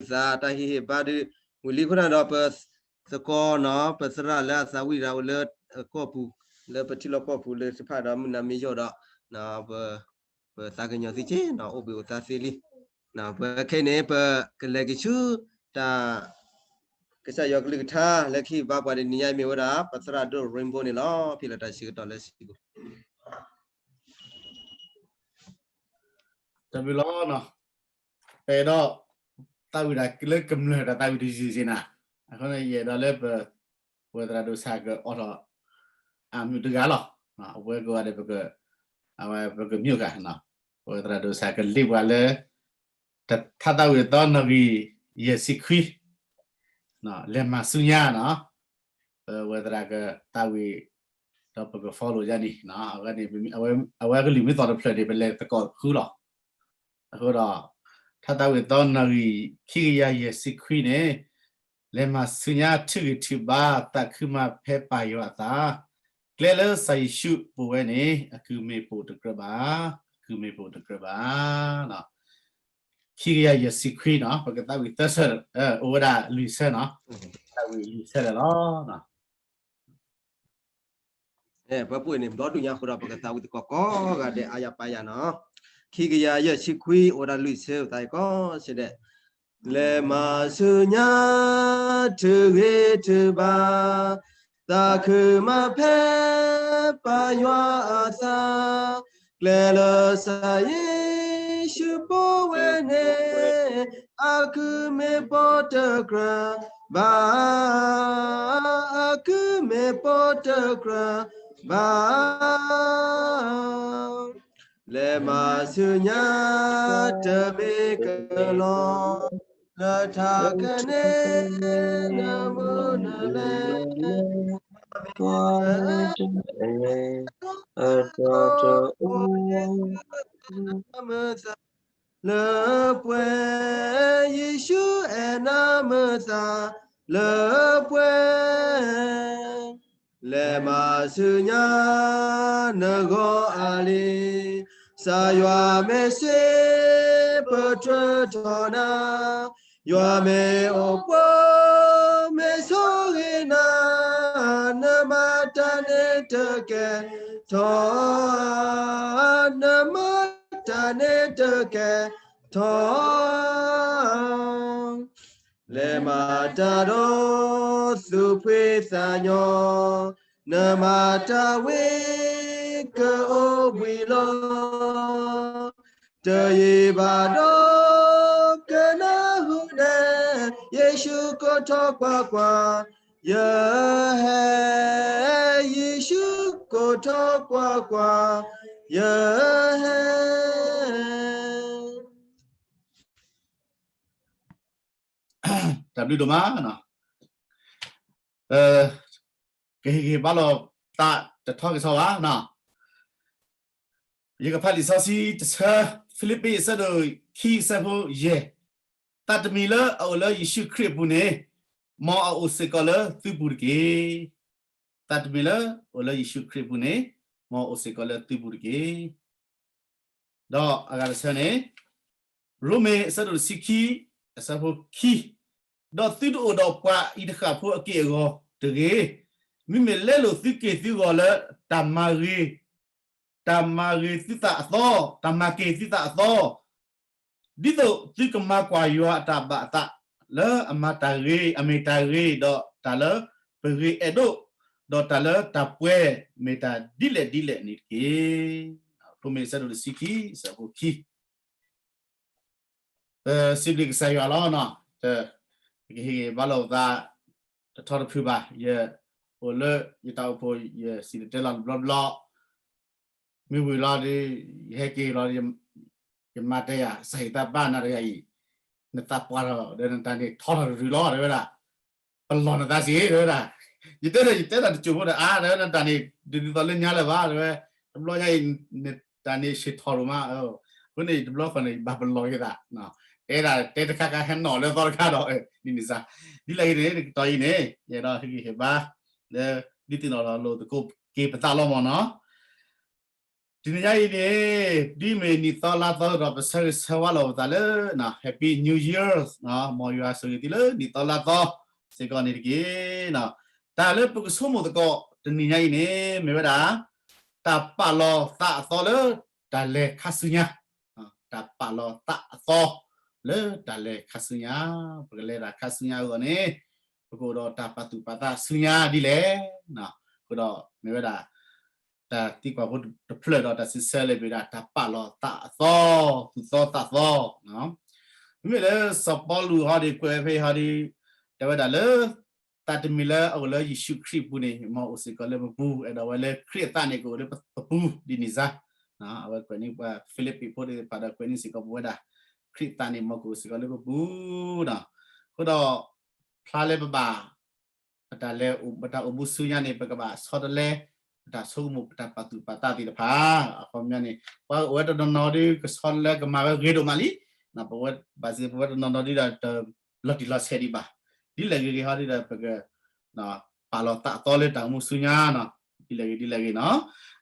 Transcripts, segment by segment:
ပသးတၢ်ဟ့ၣ်ဂံၢ်ဟ့ၣ်ဘါဒုး ဝံၤလံအဃိန့ၣ်ဒီး ပသကိးနီၤ ပသရၣ်လၢအသးဝံၣ်တၢ်အိၣ်လၢကီၢ်ပူၤ လၢပထံလီၢ်ကီၢ်ပူၤလၢတဖၣ်ဒီး မုၢ်နၤမ့ၢ်ယိာ်ဒီး ပ ပသးကညီၤသ့က့နီၤ အိၣ်ဘှံးအိၣ်သါသ့လံ. ပခဲအံၤန့ၣ် ပကလဲၤက့ၤဆူတၢ် ကစၢ်ယွၤကလုၢ်ကထါ လၢကဟ့ၣ်ဘါပှၤတနံၤညါအံၤမ့ၢ်ဝဲဒၣ် ပသရၣ်ဒိၣ် Rainbow န့ၣ်လီၤ. ဖဲလၢတၢ်ဆၢကတီၢ်လၢဆံ တၢ်ဘျုးလီၤ. ပအဲၣ်ဒိး သးဝံၣ်တၢ်လၢကမျၢၢ်တၢ်သးဝံၣ်တယုၢ်စ့ၢ်နၤ, အဃိန့ၣ် ယအဲၣ်ဒိးလၢပ ပဝဲသရၣ်ဒိၣ်စၢ်ကအိးထီၣ် အမံၤတဂၤလီၤ. အဝဲကဂၤဒီး ပက အဝဲပကမၠိၣ်ဃာ် ပဝဲသရၣ်ဒိၣ်စၢ်ကလံၢ်ပှၤလၢ ထါသးဝံၣ်သီနီၣ်ဂံၢ်ယဲၢ်ဆံခွံ လဲၤမၤဆူညါနီၤ, ပဝဲသရၣ်ကသးဝံၣ် ဒီးပက follow ယၤန့ၣ် အဝဲကလုၢ်မ့ၢ်သီၣ်တဖျၢၣ်န့ၣ် ပလဲၤသကိးဃုလီၤ. အဃိဒီး ထါသးဝံၣ်သီနီၣ်ဂံၢ်ခံကယၤယဲၢ်ဆံခွံန့ၣ် လဲၤမၤဆူညါထုးဂံၢ်ထုးဘါ သးခုမၤဖဲပၢ်ယွၤအသး, ကျဲလၢကစၢ်ယ့ၣ်ၡူးပူၤဝဲန့ၣ် အကုၢ်မ့ၢ်ပိာ်တကြၢးဘၣ်, အကုၢ်မ့ၢ်ပိာ်တကြၢးဘၣ်. ခံကယၤယဲၢ်ဆံခွံနီၤ ပကသးဝံၣ်သၢဆၢ, အိၣ်ဝဲဒၣ်လွံၢ်ဆၢနီၤ, သးဝံၣ်လွံၢ်ဆၢလၢာ်လီၤ. ပှၤပှ့ၤန့ၣ် ဘျီဒုးညါအဃိဒီး ပကသးဝံၣ်သကိးကိးဂၤဒဲး အါယၤပာ်ယၤနီၤ, ခံကယၤယဲၢ်ဆံခွံ အိၣ်ဝဲဒၣ်လွံၢ်ဆၢ သးအံၤကိးဆၢဒဲး, လဲၤမၤဆူညါ ထုးဂံၢ်ထုးဘါ သးခုမၤဖဲ ပၢ်ယွၤအသး, ကျဲလၢကစၢ်ယ့ၣ်ၡူးပူၤဝဲန့ၣ်, အကုၢ်မ့ၢ်ပိာ်တကြၢးဘၣ်, အကုၢ်မ့ၢ်ပိာ်တကြၢးဘၣ်. လဲၤမၤဆူညါ တမ့ၢ်ကလီၤ လၢထးကနဲ နမုၢ်နလဲၤ မုာ်သးလၢပှဲၤ, ယ့ၣ်ၡူးအဲၣ်နၤမုာ်သးလၢပှဲၤ, လဲၤမၤဆူညါ နဂီၢ်အါလံ, ကစၢ်ယွၤမ့ၢ်စ့ၢ်ပတြၢၤထီၣ်နၤ, ယွၤမ့ၢ်အိၣ်ပှဲၤ မ့ၢ်ဆိၣ်ဂ့ၤနၤ, နမၤတၢ်န့ၣ်တကဲထီၣ်, နမၤတၢ်န့ၣ်တကဲထီၣ်. လဲၤမၤတၢ်ဒီးသူၣ်ဖှံသးညီ, နမၤတၢ်ဝံၤကအိၣ်ဘှံးလီၤ. တယံာ်ဘၣ်ဒီး ကနၢ်ဟူန့ၣ်, ယ့ၣ်ၡူးကိးထီၣ်ကွၢ်ကွၢ်, ယဟဲ, ယ့ၣ်ၡူးကိးထီၣ်ကွၢ်ကွၢ်, ယဟဲ တၢ်ဘျုးဒိၣ်မးနီၤ, ကဟ့ၣ်ဂံၢ်ဟ့ၣ်ဘါလိာ်သးတထီကစီၣ်ဘၣ်နီၤ, ယကဖးလံာ်စီဆှံတဆၢ, ဖံလံးပံးအဆၢဒိၣ်ခံအဆၢဖိယဲၢ်, သးတမံၤလၢအအိၣ်လၢယ့ၣ်ၡူးခရံာ်အပူၤန့ၣ်, မ်အအိၣ်စ့ၢ်ကီးလၢသုပူၤတက့ၢ်. သးတမံၤလၢအအိၣ်လၢယ့ၣ်ၡူးခရံာ်အပူၤန့ၣ်, မ်အအိၣ်စ့ၢ်ကီးလၢသုပူၤတက့ၢ်. ဒီးအဂၤတဆၢန့ၣ်, ရိမ့ၤအဆၢဒိၣ်တဆံခံ, အဆၢဖိခံ, ဒီးသုတအိၣ်ဒီးပှၤအံၤတဃၣ်ဖိအက့ၢ်အဂီၤတဂ့ၤ, မ့မ့ၢ်လဲလိာ်သုက့ၢ်သုဂီၤလၢတၢ်မၤဂ့ၤ, တၢ်မၤဂ့ၤသုသးအသီ, တၢ်မၤက့ၤသုသးအသီ, ဒ်သိးသုကမၤကွၢ်ယွၤအတၢ်ဘၣ်အသးလၢအမၤတၢ်ဂ့ၤ, အမ့ၢ်တၢ်ဂ့ၤ, ဒီးတၢ်လၢပဂ့ၤအဲၣ်ဒိး, ဒီးတၢ်လၢတၢ်ပှဲၤ, မ့ၢ်တၢ်ဒ်လဲၣ်ဒ်လဲၣ်န့ၣ်တက့ၢ်. ရိမ့ၤအဆၢဒိၣ်တဆံခံ, အဆၢဖိခံ ပစံးဘျုးကစၢ်ယွၤလီၤနီၤ, ယကဟ့ၣ်ဂံၢ်ဘါလိာ်သး တထီတဖုဘၣ်, ယအိၣ်လၢယတၢ်အိၣ်ဖှိၣ် ယစံၣ်တဲၤတဲလီၤတဘျီဘျီ, မ့ၢ်ဝံၤလီၤဒီး ယဟဲက့ၤလီၤဒီး ယမါတဲယၤ ကစၢ်ယွၤတၢ်ဘါနၤတဂၤအံၤ, နသးပှၢ်ထီၣ်ဒီးနတၢ်န့ၣ်ထီထီၣ်တရုၤလီၤ တဲဝဲဒၣ်, ပလီၢ်နသးစ့ၢ် တဲဝဲဒၣ်, ယတဲဒီး ယတဲတၢ်တစိၢ်ဖိဒီး အါ တဲဝဲ နတၢ်န့ၣ် ဒ်သိးလၢညါလၢၤဘၣ် တဲဝဲ, တဘျီညါအံၤ နတၢ်န့ၣ်ဆ့ၣ်ထီၣ်ရိၣ်မး, အဃိန့ၣ် တဘျီဃီန့ၣ် ယဘၣ်ပလီၢ်က့ၤသး, တဲဒၣ်တဲတခါခါဟဲနီၣ်လၢသီတခါဒီး ဒ်န့ၣ်စ့ၢ်, ဒ်လဲၣ်ဂ့ၤန့ၣ် တကတီၢ်အံၤန့ၣ် ယအဲၣ်ဒိးဟ့ၣ်ဂံၢ်ဟ့ၣ်ဘါ လၢ ဒုးသ့ၣ်နီၣ်ထီၣ်လိာ်သကိးက့ၤပသးလီၤမၢ်နီၤ. တနံၤညါအံၤန့ၣ် ဒ်မ့ၢ်နံၣ်သီလါသီဒီး ပဆၢဂ့ၤဆၢဝါလီၤပသးလၢ Happy New Year, မ်ယွၤဆိၣ်ဂ့ၤသုလၢနံၣ်သီလါသီစ့ၢ်ကီးန့ၣ်တက့ၢ်. တၢ်လၢပကဆိကမိၣ်သကိးတနံၤညါအံၤန့ၣ် မ့ၢ်ဝဲဒၣ် တၢ်ပာ်လီၤသးအသီလၢတၢ်လဲၤခါဆူညါ, တၢ်ပာ်လီၤသးအသီ လၢတၢ်လဲၤခါဆူညါ, ပကလဲၤတၢ်ခါဆူညါအဂီၢ်န့ၣ် ပကအိၣ်ဒီးတၢ်ပာ်သူၣ်ပာ်သးဆူညါဒ်လဲၣ်. အဃိဒီးမ့ၢ်ဝဲဒၣ် တၢ်သံကွၢ်ဖိတဖျၢၣ်ဒီးတၢ်စံးဆၢလၢမ့ၢ်ဝဲဒၣ် တၢ်ပာ်လီၤသးအသီ, သူၣ်သီသးသီ. မ့မ့ၢ်လၢစီၤပီလူးဟီဒ် ကွဲးဝဲဖဲအံၤဟီဒ် တဲဝဲဒၣ်လၢ သးတမံၤလၢအအိၣ်လၢယ့ၣ်ၡူးခရံာ်အပူၤန့ၣ် မ်အအိၣ်စ့ၢ်ကီးလၢပပူၤ, အဲၣ်ဒိးဝဲလၢခရံာ်အသးန့ၣ် ကအိၣ်လၢပပူၤဒ်န့ၣ်စါ. အဝဲကွဲးန့ၢ်ပှၤဖံလံးပံးဖိသ့ၣ်တဖၣ်ဒီး ကွဲးန့ၢ်စ့ၢ်ကီးပဝဲဒၣ် ခရံာ်အသးန့ၣ် မ်ကအိၣ်စ့ၢ်ကီးလၢပပူၤဒီး အဃိဒီး ဖျါလၢပဘၣ် ပတၢ်လဲၤအိၣ် ပတၢ်အိၣ်မူဆူညါန့ၣ် ပကဘၣ်ဆီတလဲ ပတၢ်ဆိကမိၣ် ပတၢ်ပာ်သူၣ်ပာ်သးသ့ၣ်တဖၣ်. အခီပညီန့ၣ် ပှၤအိၣ်ဝဲတနီၤနီၤဒီး ကဆီတလဲကမၤဝဲဂ့ၤဒိၣ်မးလံ. ပဝဲဘၣ်စ့ၢ် ပဝဲတနီၤနီၤဒီး တလီၤတံၢ်လီၤဆဲးဒံးဘၣ်. ဒ်လဲၣ်ဂ့ၤဂ့ၤဟီဒီး ပက ပာ်လီၤသးအသီလၢတၢ်အိၣ်မူဆူညါနီၤ, ဒ်လဲၣ်ဂ့ၤ ဒ်လဲၣ်ဂ့ၤနီၤ.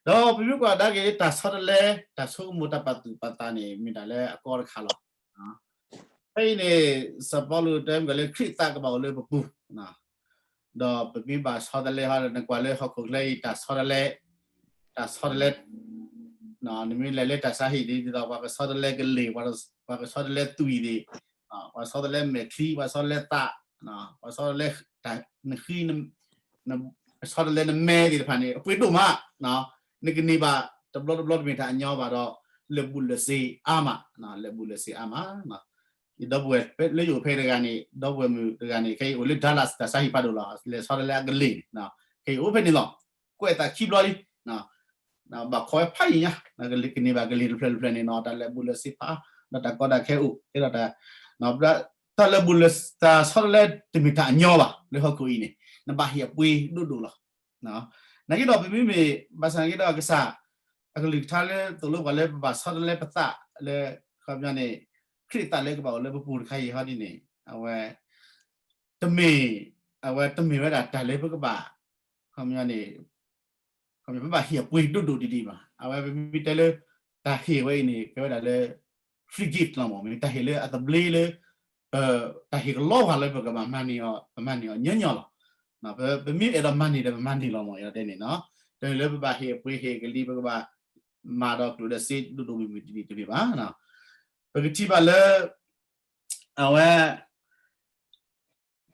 ဒီးပမ့ၢ်ကွၢ်ကဒါက့ၤ တၢ်ဆီတလဲ တၢ်ဆိကမိၣ် တၢ်ပာ်သူၣ်ပာ်သးန့ၣ် မ့ၢ်တၢ်လၢအကီတခါလီၤ. ဖဲအံၤန့ၣ် စီၤပီလူးတဲမ့ၢ်လၢ ခရံာ်သးကဘၣ်အိၣ်လၢပပူၤ, ဒီးပမ့ၢ်ဘၣ်ဆီတလဲဟီဒီး နကွၢ်လၢဟီၣ်ခိၣ်ချၢအံၤ တၢ်ဆီတလဲ တၢ်ဆီတလဲ နမ့ၢ်လဲၤလၢတၢ်ဆါဟံၣ်ဒ်သိး ပှၤကဆီတလဲကလ့ၢ်, ပှၤကဆီတလဲသွံၣ်သ့ၣ်, ပှၤဆီတလဲမဲာ်ချံ, ပှၤဆီတလဲသး, ပှၤဆီတလဲ နဃံ ဆီတလဲနမဲသ့ၣ်တဖၣ်န့ၣ် အပှ့ၤဒိၣ်မး, နကန့ၢ်ဘၣ်တဘျီတဘျီတမ့ၢ်တၢ်အညီဘၣ်ဒီး လၢာ်ဘူၣ်လၢာ်စ့အါမး, လၢာ်ဘူၣ်လၢာ်စ့အါမး. ယဒီပုၢ်ဝဲၢ်လၢယအိၣ်ဖဲတဂၤန့ၣ် ဒီပုၢ်ဝဲၢ်မုၣ်တဂၤန့ၣ် ခဲအံၤအိၣ်လၢ Dallas တၢ်ဆါဟံၣ်ဖးဒိၣ်လီၤ, လဲၤဆီတလဲအကလ့ၢ်န့ၣ်, ခဲအံၤအိၣ်ဖဲန့ၣ်လီၤ, ကွဲးသးခံဘျီလံ ဘၣ်ခိးဝဲဖးယံာ်ညါ, ကန့ၢ်ဘၣ်ကလ့ၢ်တဖျၢၣ်တဖျၢၣ်န့ၣ်နီၤ တၢ်လၢာ်ဘူၣ်လၢာ်စ့ဖး, ဒီးတၢ်ကီတၢ်ခဲအိၣ်, ကဲဒီးတၢ်, တၢ်လၢာ်ဘူၣ်လၢာ် တၢ်ဆီတလဲတမ့ၢ်တၢ်အညီဘၣ် လၢဟီၣ်ခိၣ်အံၤန့ၣ် နဘၣ်ဟ့ၣ်အပှ့ၤဒိၣ်ဒိၣ်လီၤ. နာ်က့ဒီးပမ့မ့ၢ် ဘၣ်ဆၣ်နာ်က့ဒီးကစၢ် အကလုၢ်ကထါလၢသိၣ်လိပှၤလၢပဘၣ်ဆီတလဲပသးလၢ ခီပညီန့ၣ် ခရံာ်သးလၢကဘၣ်အိၣ်လၢပပူၤတခါအံၤဟီဒ်န့ၣ် အဝဲ တမ့ၢ်, အဝဲတမ့ၢ်ဝဲဒၣ်တၢ်လၢပကဘၣ် ခီပညီန့ၣ် ခီပညီပဘၣ်ဟ့ၣ်အပှ့ၤဒိၣ်ဒိၣ်ဒံးဒံးဘၣ်. အဝဲပမ့ၢ်တဲလၢ တၢ်ဟ့ၣ်ဝဲအံၤန့ၣ် ကဲဝဲဒၣ်လၢ free gift လီၤမး, မ့ၢ်တၢ်ဟ့ၣ်လၢအသဘျ့လၢ ပ, တၢ်ဟ့ၣ်ကလီပှၤလၢပကဘၣ်မၤန့ၢ်အီၤ, ပမၤန့ၢ်အီၤညီညီလီၤ. ပ, ပမ့ၢ်အဲၣ်ဒိးမၤန့ၢ်ဒီးပမၤန့ၢ်လီၤမး, ယတဲန့ၣ်နီၤ, တမ့ၢ်လၢပဘၣ်ဟ့ၣ်အပှ့ၤဟ့ၣ်ကလံၤ ပကဘၣ်မၤဒီးကျိၣ်ဒီးစ့ဒိၣ်ဒိၣ်မုၢ်မုၢ်တမ့ၢ်တမ့ၢ်ဘၣ်. ပကထံၣ်ဘၣ်လၢ အဝဲ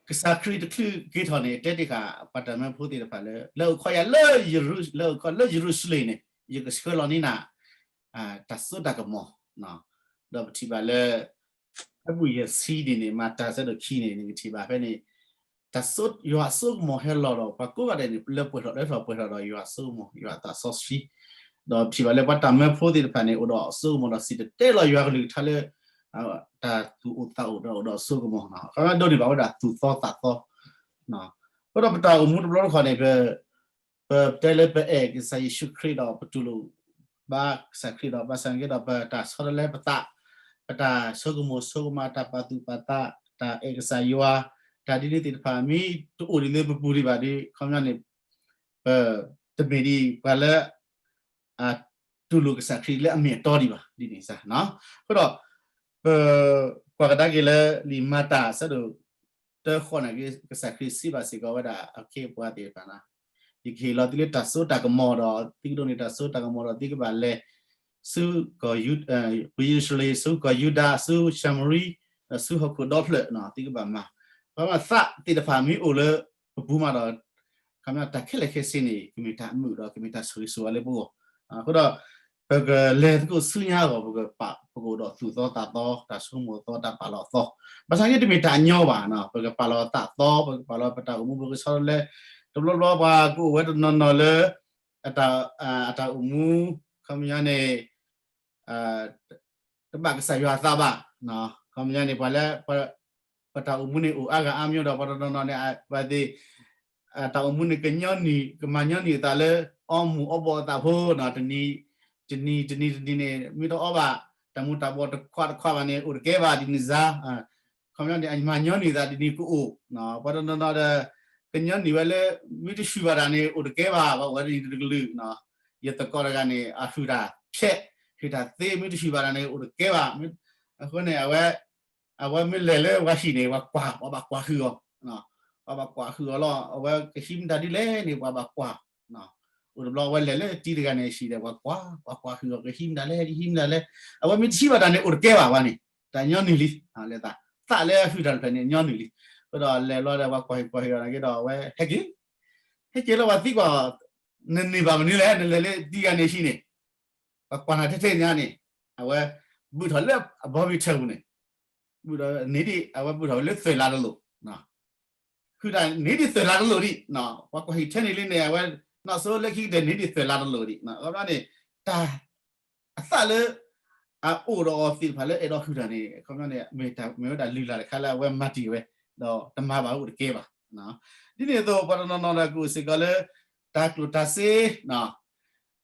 ကစၢ်ခရံာ်တချုးက့ၤထီၣ်န့ၣ် တဲတ့ၢ်ဃာ်ပှၤတၢ်မၢဖိသ့ၣ်တဖၣ်လၢ လဲၤအိၣ်ခိးယၤလၢယရူၤ, လဲၤအိၣ်ခိးလၢယရူၤၡလ့ၣ်န့ၣ် ယကဆှၢလီၤန့ၢ်နၤ တၢ်စိတၢ်ကမီၤ, ဒီးပထံၣ်ဘၣ်လၢ အဘူၣ်ယဲၢ်ဆံဒ်န့ၣ် မၤတၢ်ဆၢဒိၣ်ခံန့ၣ် နကထံၣ်ဘၣ်ဖဲန့ၣ် တၢ်စိ, ယွၤအစိကမီၤဟဲလီၤဒီး ပှၤကိးဂၤဒဲးန့ၣ် လၢပှဲၤထီၣ်လၢထီၣ်ပှဲၤထီၣ်ဒီးယွၤအစိကမီၤ ယွၤအသးစီဆှံ, ဒီးပထံၣ်ဘၣ်လၢပှၤတၢ်မၢဖိသ့ၣ်တဖၣ်န့ၣ် အိၣ်ဒီးအစိကမီၤဒီးစံၣ်တဲၤတဲလီၤယွၤကလုၢ်ကထါလၢ တၢ်သူၣ်အိၣ်သးအိၣ်ဒီးအိၣ်ဒီးအစိကမီၤ, အဝဲဒိးန့ၢ်ဘၣ်ဝဲဒၣ်သူၣ်သီသးသီ, အဃိဒီးပတၢ်အိၣ်မူတဘျီတခီၣ်န့ၣ် ပ, ပတဲလၢပအဲၣ်ကစၢ်ယ့ၣ်ၡူးခရံာ်ဒီးပတူၢ်လိာ်ဘၣ်ကစၢ်ခရံာ်ဒီး ဘၣ်ဆၣ်နာ်က့ဒီး ပတၢ်ဆီတလဲပသး, ပတၢ်ဆိကမိၣ်ဆိကမး တၢ်ပာ်သူၣ်ပာ်သး, တၢ်အဲၣ်ကစၢ်ယွၤ, တၢ်ဒ်န့ၣ်သ့ၣ်တဖၣ် မ့ၢ်တအိၣ်ဒ်လၢပပူၤဒံးဘၣ်ဒီး ခီပညီန့ၣ် ပတမ့ၢ်ဒ်ပှၤလၢ အတူၢ်လိာ်ကစၢ်ခရံာ်လၢအမ့ၢ်အတီဒံးဘၣ် ဒ်န့ၣ်စါ. အဃိဒီး ပကွၢ်ကဒါက့ၤလၢလံာ်မၤတၢ်အဆၢဒိၣ်တၢ ဃိးနာ်က့ ကစၢ်ခရံာ်စံးဘၣ်စ့ၢ်ကီးဝဲဒၣ်အခ့အပှၤသ့ၣ်တဖၣ်လၢ ယကဟ့ၣ်လီၤသုလၢတၢ်စိတၢ်ကမီၤဒီး သုကဒိးန့ၢ်တၢ်စိတၢ်ကမီၤဒီး သုကဘၣ်လဲၤ ဆူ ပယရူၤၡလ့ၣ်, ဆူကီၢ်ယူဒၤ, ဆူၡၤမရံ, ဒီးဆူဟီၣ်ခိၣ်ဒီဖျၢၣ် သုကဘၣ်မၤ, ပှၤမၤသးသ့ၣ်တဖၣ်မ့ၢ်အိၣ်လၢပပူၤမးဒီး ခီပညီတၢ်ခဲလၢာ်ခဲဆ့န့ၣ် ကမ့ၢ်တၢ်အမုာ်ဒီး ကမ့ၢ်တၢ်ဆိၣ်ဂ့ၤဆိၣ်ဝါလၢပဂီၢ်. အဃိဒီး ပကလဲၤသကိးဆူညါအဂီၢ် ပကပာ် ပကအိၣ်ဒီးသူၣ်သီသးသီ တၢ်ဆိကမိၣ်သီ တၢ်ပာ်လီၤသီ, ဘၣ်ဆၣ်န့ၣ်တမ့ၢ်တၢ်ညီဘၣ်, ပကပာ်လီၤသးသီ ပကပာ်လီၤပတၢ်အိၣ်မူ ပကဆီတလဲ, တဘျီဘျီပှၤကအိၣ်ဝဲတနီၤနီၤလၢ အတၢ်, အတၢ်အိၣ်မူ ခီပညီန့ၣ် တဘၣ်ကစၢ်ယွၤအသးဘၣ်, ခီပညီန့ၣ် ပှၤလၢ ပတၢ်အိၣ်မူန့ၣ် အိၣ်အါဂၤအါမးဒီး ပှၤတနီၤနီၤန့ၣ် ပှၤသ့ၣ် တၢ်အိၣ်မူန့ၣ် ကညီနုၢ် ကမၤညီနုၢ်အသးလၢ အီမူၤအီဘီၣ်အသးဖိ, တနံၤ တနံၤ တနံၤတနံၤန့ၣ် မ့ၢ်တအီဘၣ် တၢ်မူၤတၢ်ဘီၣ်တခွးတခွးဘၣ်န့ၣ် အိၣ်တကဲဘၣ် ဒ်န့ၣ်စါ, ခီပညီန့ၣ် အမၤညီနုၢ်အသးဒ်န့ၣ်ကအိၣ်, ပှၤတနီၤနီၤဒီး ကညီနုၢ်ဝဲလၢ မ့ၢ်တဆူၣ်ဘၣ်တၢ်န့ၣ် အိၣ်တကဲဘၣ် ပှၤအိၣ်ဝဲတနံၤတကလုာ်, ယသကိးတဂၤန့ၣ် အဟုၣ်တၢ် မ့ၢ်တၢ်ဖျဲး ဟ့ၣ်တၢ်သ့ မ့ၢ်တဟံၣ်ဘၣ်တၢ်န့ၣ် အိၣ်တကဲဘၣ်. အဃိန့ၣ် အဝဲ အဝဲမ့ၢ်လဲၤလၢပှၤဟံၣ်န့ၣ် ပှၤကွၢ် ပှၤဘၣ်ကွၢ်ဟုၣ်အီၤ, ပှၤဘၣ်ကွၢ်ဟုၣ်အီၤလီၤ. အဝဲကဟံးမတၤဒ်လဲၣ်န့ၣ် ပှၤဘၣ်ကွၢ် အိၣ်တဘျီ အဝဲလဲၤလၢတံၤတဂၤန့ၣ် ဟံၣ်ဒီး ပှၤကွၢ် ပှၤကွၢ်ဟုၣ်အီၤ ကဟံးမတၤလဲၣ် ကဟံးမတၤလဲၣ်. အဝဲမ့ၢ်တဟံးဘၣ်တၢ်န့ၣ် အိၣ်တကဲဘၣ်ဝဲန့ၣ် တၢ်ညီနုၢ်လံ. လၢသး သးလၢအဟုၣ်တၢ်တဖျၢၣ်န့ၣ် ညီနုၢ်လံ. အဃိဒီးလဲၤဘျီဒီး ပှၤကွၢ်ဟုၣ်ကွၢ်ဟုၣ်အီၤနာ်က့ဒီး အဝဲဟဲက့ၤ ဟဲက့ၤလီၤ ပှၤသံကွၢ် နန့ၢ်ဘၣ်မနုၤလဲၣ် နလဲၤလၢတံၤဂၤန့ၣ်ဟံၣ်န့ၣ် ပှၤကွၢ်နၤထဲထဲညါန့ၣ် အဝဲ ဘုၣ်ထီၣ်လၢအဘီဘံၣ်ထၢၣ်ပူၤန့ၣ် ဘုၣ်ထီၣ်န့ၢ်ဒံး အဝဲဘုၣ်ထီၣ်ဝဲလၢသွဲၣ်လးတလိာ် ဟုၣ်တၢ်န့ၢ်ဒံးသွဲၣ်လးတလိာ်ဒံး, ပှၤကွၢ်ဟံၣ်ထဲန့ၣ်လံန့ၣ် အဝဲ နီၢ်စိလၢခံကတၢၢ်န့ၢ်ဒံးသွဲၣ်လးတလိာ်ဒံး. အခီပညီန့ၣ် တၢ် အသးလၢ အအိၣ်ဒီးအီၤသ့ၣ်တဖၣ်လၢအဲၣ်ဒိးဟုၣ်တၢ်န့ၣ် အခီပညီန့ၣ် မ့ၢ်ဝဲဒၣ်လုၢ်လၢ်တခါလၢအဝဲမၤတ့ၢ်ဝဲ ဒီးတမၤဘၣ်အိၣ်တကဲဘၣ်. ဒ်န့ၣ်အသိး ပှၤတနီၤနီၤဒီးကအိၣ်စ့ၢ်ကီးလၢ တၢ်ကျိၣ်တၢ်စ့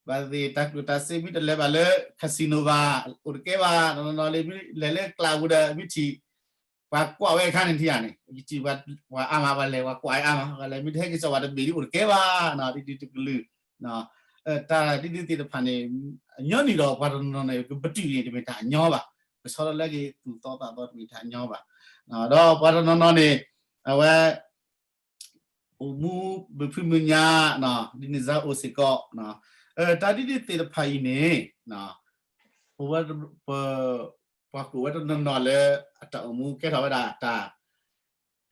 ဘၣ်သ့ၣ်တၢ်ကျိၣ်တၢ်စ့ မ့ၢ်တလဲၤဘၣ်လၢ casino ဘၣ် အိၣ်တကဲဘၣ်. တနီၤနီၤလၢ မ့ၢ်လဲၤလၢကျးပူၤဒီး မ့ၢ်ထံၣ် ပှၤကွၢ်ဝဲအခါန့ၣ်ထံၣ်ဧါန့ၣ် ယထံၣ်ပှၤအါမး ပှၤလဲၤပှၤကွၢ်အါမး ပှၤလဲၤမ့ၢ်တဟဲက့ၤစီၤပၤတဘ့ၣ်ဒ်အိၣ်တကဲဘၣ် ဒ်ဒ်တကလုာ် တၢ်ဒ်ဒ်သ့ၣ်တဖၣ်န့ၣ် ညီနုၢ်ဒီးပှၤတနီၤနီၤန့ၣ် ကပတုာ်န့ၣ် တမ့ၢ်တၢ်ညီဘၣ်. ကဆီတလဲက့ၤသူၣ်သီသးသီတမ့ၢ်တၢ်ညီဘၣ်. ဒီးပှၤတနီၤနီၤန့ၣ် အဝဲ အိၣ်မူဘုဖုမုၢ်ညါ ဒ်န့ၣ်စ့ၢ်အိၣ်စ့ၢ်ကီး တၢ်ဒ်ဒ်သ့ၣ်တဖၣ်အံၤန့ၣ် ပဝဲ ပ ပှၤကိးဝဲတနီၤနီၤလၢ အတၢ်အိၣ်မူကဲထီၣ်ဝဲဒၣ်တၢ်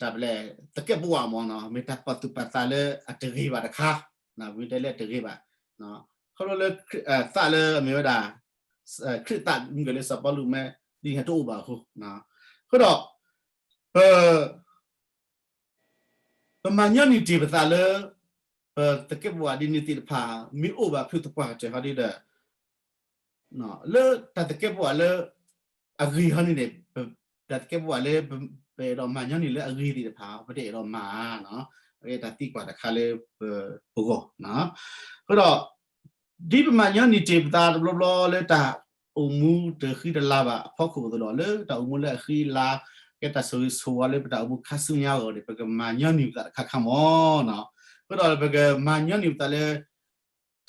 တၢ်ပလဲၣ် သကဲးပဝးမ့ၢ်နီၤ မ့ၢ်တၢ်ပာ်သူၣ်ပာ်သးလၢအတဂ့ၤဘၣ်တခါ မ့ၢ်တဲလၢအတဂ့ၤဘၣ် ခီဖျိလၢ သးလၢအမ့ၢ်ဝဲဒၣ် ခရံာ်သးမုၢ်ကလၢစီၤပီလူးမ့ၢ် ဒ်န့ၣ်တအိၣ်ဘၣ်အဃိ အဃိဒီး ပ ပမၤညီနုၢ်တ့ၢ်ပသးလၢ ပသကဲးပဝးဒ်န့ၣ်သ့ၣ်တဖၣ် မ့ၢ်အိၣ်ဘၣ်ဖုသပှၢ်ကတၢၢ်ဟီဒ်ဒီး လၢတၢ်သကဲးပဝးလၢ အဂ့ၤဟီန့ၣ်န့ၣ် တၢ်သကဲးပဝးလၢ ပအဲၣ်ဒိးမၤညီနုၢ်လၢအဂ့ၤသ့ၣ်တဖၣ် ပတအဲၣ်ဒိးမၤဧါ အဝဲတၢ်သံကွၢ်တခါလၢပဂီၢ် အဃိဒီး ဒ်ပမၤညီနုၢ်တ့ၢ်ပသးတဘျီဘျီလၢတၢ်အိၣ်မူတဃံတလၤဘၣ်အဖီခိၣ်အသိးဒီး လၢတၢ်အိၣ်မူလၢအဃံအလၤ ကဲတၢ်ဆိၣ်ဂ့ၤဆိၣ်ဝါလၢပတၢ်အိၣ်မူခါဆူညါအဂီၢ်န့ၣ် ပကမၤညီနုၢ်ပသးတခါခါမ့ၢ်နီၤ. အဃိဒီးပကမၤညီနုၢ်ပသးလၢ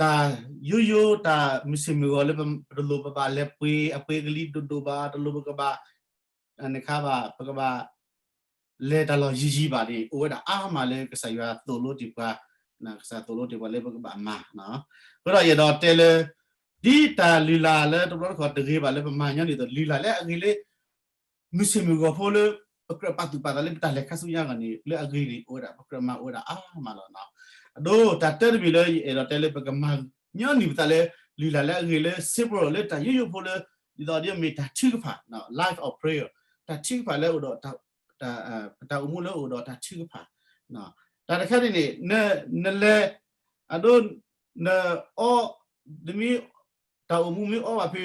တၢ်ယိယိတၢ်မုၢ်ဆ့ၣ်မုၢ်ဂီၤလၢပတလိၣ်ပဘၣ်လဲၤပှ့ၤအပှ့ၤကလံၤဒိၣ်ဒိၣ်ဘၣ် တလိၣ်ပကဘၣ် နခါဘၣ် ပကဘၣ် လဲၤတၢ်လီၢ်ယံၤယံၤဘၣ်န့ၣ် အိၣ်ဝဲဒၣ်အါမးလၢကစၢ်ယွၤသိၣ်လိတ့ၢ်ပှၤ ကစၢ်သိၣ်လိတ့ၢ်ပှၤလၢပကဘၣ်မၤ အဃိဒီးယအဲၣ်ဒိးတဲလၢ ဒ်တၢ်လုၢ်လၢ်လၢတဘျီတခီၣ်တဂ့ၤဘၣ်လၢပမၤညီနုၢ်အသိး လုၢ်လၢ်လၢအဂ့ၤလၢ မုၢ်ဆ့ၣ်မုၢ်ဂီၤဖိလၢ ပကြၢးပာ်သူၣ်ပာ်သးလၢပတၢ်လဲၤခါဆူညါအဂီၢ်န့ၣ် လၢအဂ့ၤန့ၣ် အိၣ်ဝဲဒၣ် ပကြၢးမၤအိၣ်ဝဲဒၣ်အါမးလီၤ. အဒိ တၢ်တၢတမံၤလၢယအဲၣ်ဒိးတဲလၢပကမၤညီနုၢ်ပသးလၢ လုၢ်လၢ်လၢအဂ့ၤလၢ simple လၢတၢ်ယိယိဖိလၢ ဒ်သိးဒ်မ့ၢ်တၢ်ထုကဖၣ် life of prayer တၢ်ထုကဖၣ်လၢအိၣ်ဒီး ပတၢ်အိၣ်မူလၢအိၣ်ဒီးတၢ်ထုကဖၣ် တၢ်တခါန့ၣ်န့ၣ် နလဲၤ အဒိ နအီ နမ့ၢ် တၢ်အိၣ်မူမ့ၢ်အီဘၣ်ဖဲ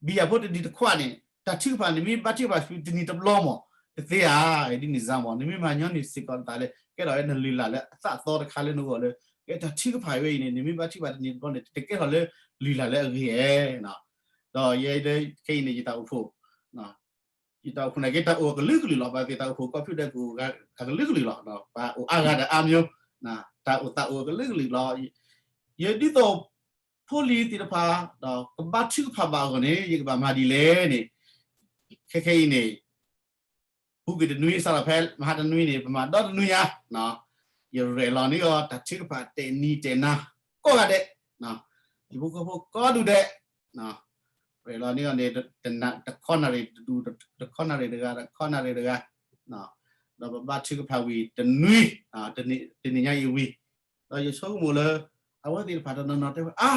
ဘံယၣ်ဖိတနံၤတခွးန့ၣ် တၢ်ထုကဖၣ်န့ၣ် မ့ၢ်ဘါထုကဖၣ်တနံၤတဘျီမး တသ့ဧါ. ဒ်န့ၣ်စ့ၢ်မး နမ့ၢ်မၤညီနုၢ်စ့ၢ်ကီးနသးလၢ ကဲထီၣ်ဝဲနလုၢ်လၢ်လၢအသးအသီတခါလၢနဂီၢ်လၢ ကဲတၢ်ထုကဖၣ်ဝဲအံၤန့ၣ် နမ့ၢ်ဘါထုကဖၣ်တနံၤတဘျီန့ၣ် တကဲထီၣ်လၢလုၢ်လၢ်လၢအဂ့ၤဧါ. ဒီးယဲဒၣ်ခဲအံၤန့ၣ် ယတၢ်အိၣ်ဖှိၣ် ယတၢ်အိၣ်ဖှိၣ်န့ၣ်က့ တၢ်အိၣ်အကလုာ်ကလုာ်လီၤ. ဘၣ်သ့ၣ်တၢ်အိၣ်ဖှိၣ်ကီၢ်ဖုဒဲးကအိၣ်အကလုာ်ကလုာ်လီၤ. ပှၤအိၣ်အါဂၤဒီးအါမျိုး တၢ်အိၣ်သးအိၣ်အကလုာ်ကလုာ်လီၤ. ယဒ်သိး ဖိလံၤသ့ၣ်တဖၣ် ဒီးကဘါထုကဖၣ်ဘၣ်အဂီၢ်န့ၣ် ယကဘၣ်မၤဒ်လဲၣ်န့ၣ် ခဲခဲအံၤန့ၣ် ဟူးက့ၤတနွံ စးထီၣ်ဖဲမဟါတနွံန့ၣ် ပမၤဒီတနွံညါ ယရဲၣ်လီၤန့ၢ်အီၤ တၢ်ထုကဖၣ်တဲာ်နံၤတဲာ်နၤ ကိးဂၤဒဲး ဟံၣ်ဖိဃီဖိကိးဒူၣ်ဒဲး ရဲၣ်လီၤန့ၢ်အီၤန့ၣ် တခီနၣ်ရံၣ်တဒူၣ် တခီနၣ်ရံၣ်တဂၤ တခီနၣ်ရံၣ်တဂၤ ဒီးပဘါထုကဖၣ်ဝံၤတနွံ တနံၤညါအံၤဝံၤ ဒီးယဆိကမိၣ်လၢ အဝဲသ့ၣ်တဖၣ်တနီၤနီၤတဲဝဲ အါ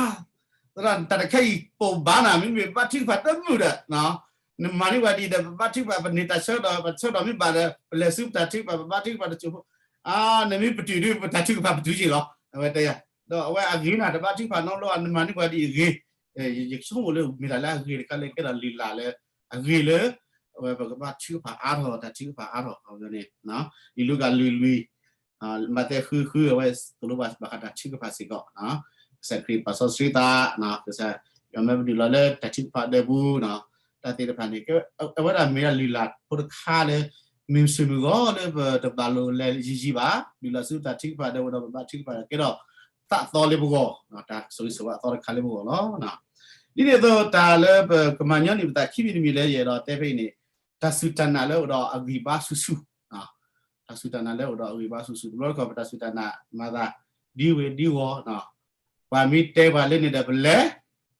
သရၣ် တၢ်တခါအံၤပိာ်ဘၣ်နၤ မ့မ့ၢ်ဘါထုကဖၣ်တမုာ်ဒီး နမၤန့ၢ်ပှၤဒ်အံၤဒီး ပဘါထုကဖၣ် ပန့ၢ်တၢ်ဆၢကတီၢ် ပဆၢကတီၢ်မ့ၢ်ဘၣ်ဒီး ပလဲၤဆူပတၢ်ထုကဖၣ် ပဘါထုကဖၣ်တစိၢ်ဖိ အါ နမ့ၢ်ပတုာ်ဒ် ပတၢ်ထုကဖၣ်ပတုာ်က့ၤလီၤ အဝဲတဲယၤ ဒီးအဝဲအဂ့ၤနၤ တဘါထုကဖၣ်နီတဘျီ နမၤန့ၢ်ပှၤဒ်အံၤအဂ့ၤ ယဆိကမိၣ်လၢမ့ၢ်တၢ်လၢအဂ့ၤတခါလၢကဲထီၣ်လုၢ်လၢ်လၢ အဂ့ၤလၢ အဝဲပကဘါထုကဖၣ်အါထီၣ် တၢ်ထုကဖၣ်အါထီၣ် အဝဲန့ၣ် လံာ်လူၤကၣ်လွံၢ်လွံၢ် မးသဲဃုဃု အဝဲသိၣ်လိဘၣ်ဃးတၢ်ထုကဖၣ်စ့ၢ်ကီး ကစၢ်ခရံာ်ပာ်စီဆှံသး ကစၢ်ယွၤမၢပဒုးလီၤလၢတၢ်ထုကဖၣ်ဒဲးပူၤ တၢ်သ့ၣ်တဖၣ်န့ၣ် အဝဲဒၣ်မ့ၢ်ဒၣ်လုၢ်လၢ်ဖိတခါလၢ မုၢ်ဆ့ၣ်မုၢ်ဂီၤလၢပတဘၣ်လိာ်လဲၤယံၤယံၤဘၣ် လုၢ်လၢ်ဆူတၢ်ထုကဖၣ်ဒဲးပူၤဒီးပဘါထုကဖၣ်ဒီးကဲထီၣ် သးသီလၢပဂီၢ် တၢ်ဆိၣ်ဂ့ၤဆိၣ်ဝါအသီတခါလၢပဂီၢ်လီၤ. ဒ်န့ၣ်အသိးတၢ်လၢပကမၤညီနုၢ်ပသးခံမံၤတမံၤလၢယအဲၣ်ဒိးတဲဖဲအံၤန့ၣ်, တၢ်စူၢ်တၢ်နာ်လၢအိၣ်ဒီးအဂံၢ်ဘါဆူၣ်ဆူၣ်, တၢ်စူၢ်တၢ်နာ်လၢအိၣ်ဒီးအဂံၢ်ဘါဆူၣ်ဆူၣ် တဘျီတခီၣ်ပတၢ်စူၢ်တၢ်နာ်မၤသးဒ်ဝ့ၤဒ်ဝီၤ, ပှၤမ့ၢ်တဲပှၤလၢန့ၣ်ဒီးပလဲၤ,